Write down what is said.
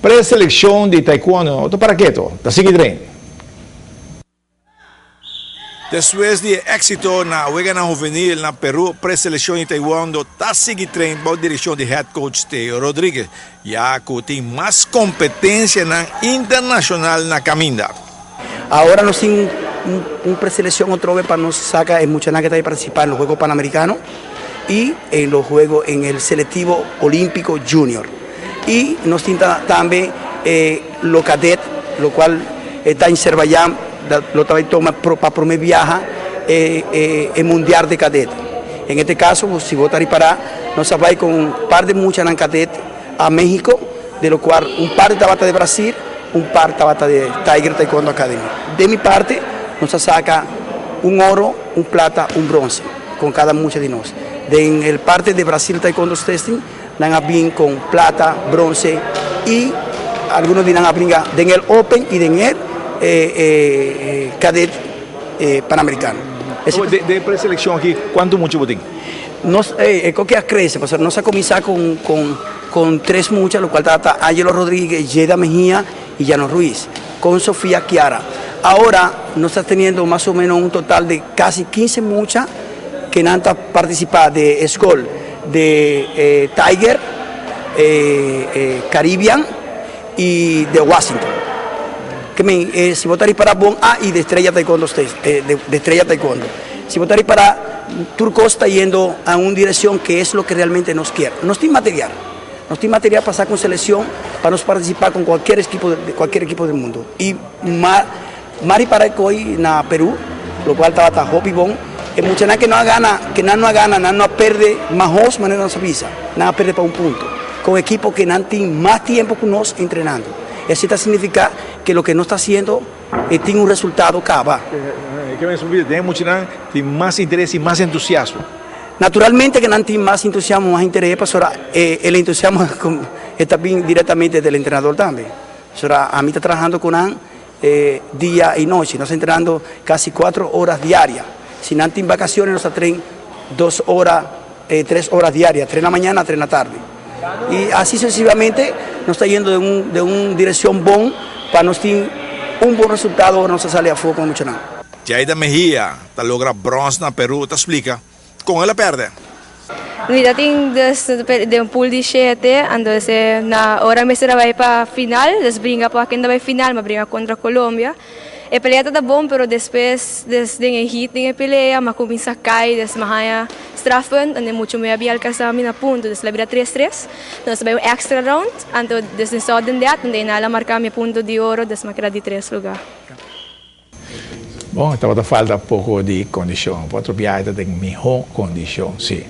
Preseleccion di taekwondo ta para keto, ta sigui train. Despues di e exito na Weganan Huvenil na Peru, preseleccion di taekwondo ta sigui train bou direccion di head coach Teo Rodriguez, ya cu tin mas competencianan internacional na caminda. Awor nos tin un preseleccion otro vez pa nos saca e muchanan cu ta participa en los Juegos Panamericanos y en los Juegos en el Selectivo Olímpico Junior. Y nos tin tambe lo cadet, lo cual ta en Azerbaiyán, lo ta toma pa prome biaha e Mundial de Cadet. En este caso, si bo ta ripara, nos a bay cu un par di muchanan cadet a Mexico, de lo cual un par tabata di Brasil, un par tabata di Tiger Taekwondo Academy. Di mi parti, nos a saca un oro, un plata, un bronce, cu cada mucha di nos. Den parti di Brasil Taekwondo Testing, nan a bin cu plata, bronce y algun di nan a bringa den el Open y den el Cadet Panamericano. Den preseleccion aki, cuanto mucha bo tin? Nos, cu a crece, nos a cuminsa cu tres mucha, lo cual ta Angelo Rodríguez, Jeda Mejía y Llano Ruiz, cu Sofía Chiara. Awor, nos ta teniendo mas o menos un total di casi 15 mucha cu nan ta participa di scol di Tiger, Caribbean y di Washington. Kiermen, si bo ripara bon, y di Estrella Taekwondo, di Estrella Taekwondo. Si bo ripara, tur cos ta yendo den un direccion cu ta loke realmente nos kier. Nos tin material. Nos tin material pa cu seleccion, pa nos participa cu cualkier ekipo di mundo. Y m'a ripara na Peru, lo cual tabata hopi bon, y mucha cu no a gana, cu no a gana, no a perde, mas manera nos a bisa, nan a perde pa un punto. Cu ekipo cu nan tin mas tempo cu nos entrenando. Esey ta significa cu loke nos ta haciendo tin un resultado caba. Kiermen, tin mucha tin mas interes y mas entusiasmo. Naturalmente cu nan tin mas entusiasmo, mas interes, pasobra e entusiasmo ta bin directamente di entrenador tambe. Pasobra, ami ta trahando cu nan dia y nochi, nos ta entrenando casi 4 ora diario. Si nan tin vacacion, nos ta train 2 ora, 3 ora diario, 3 na mainta, 3 na tardi. Y asina sucesivamente, nos ta yendo den un direccion bon pa nos tin un bon resultado, nos sali afo cu mucha nan. Jaida Mejia ta logra brons na Peru, ta splica con el a perde. Mi tin dus den un pool di 7, anto na ora mi a bay pa final, dus bringa pa ken bay final, m'a bringa contra Colombia. E pelea ta bon, pero despues des den e heat den e pelea, m'a cuminsa cay, des m'a haya strafpunt, en mucho mi a alcansa mi na punto, dus el a bira 3-3. Anto bay un extra round, anto des den sudden death, anto nan a marca mi punto di oro, dus m'a keda di 3 luga. Bon, tabata falta poco di condicion. Otro biaha den miho condicion, si.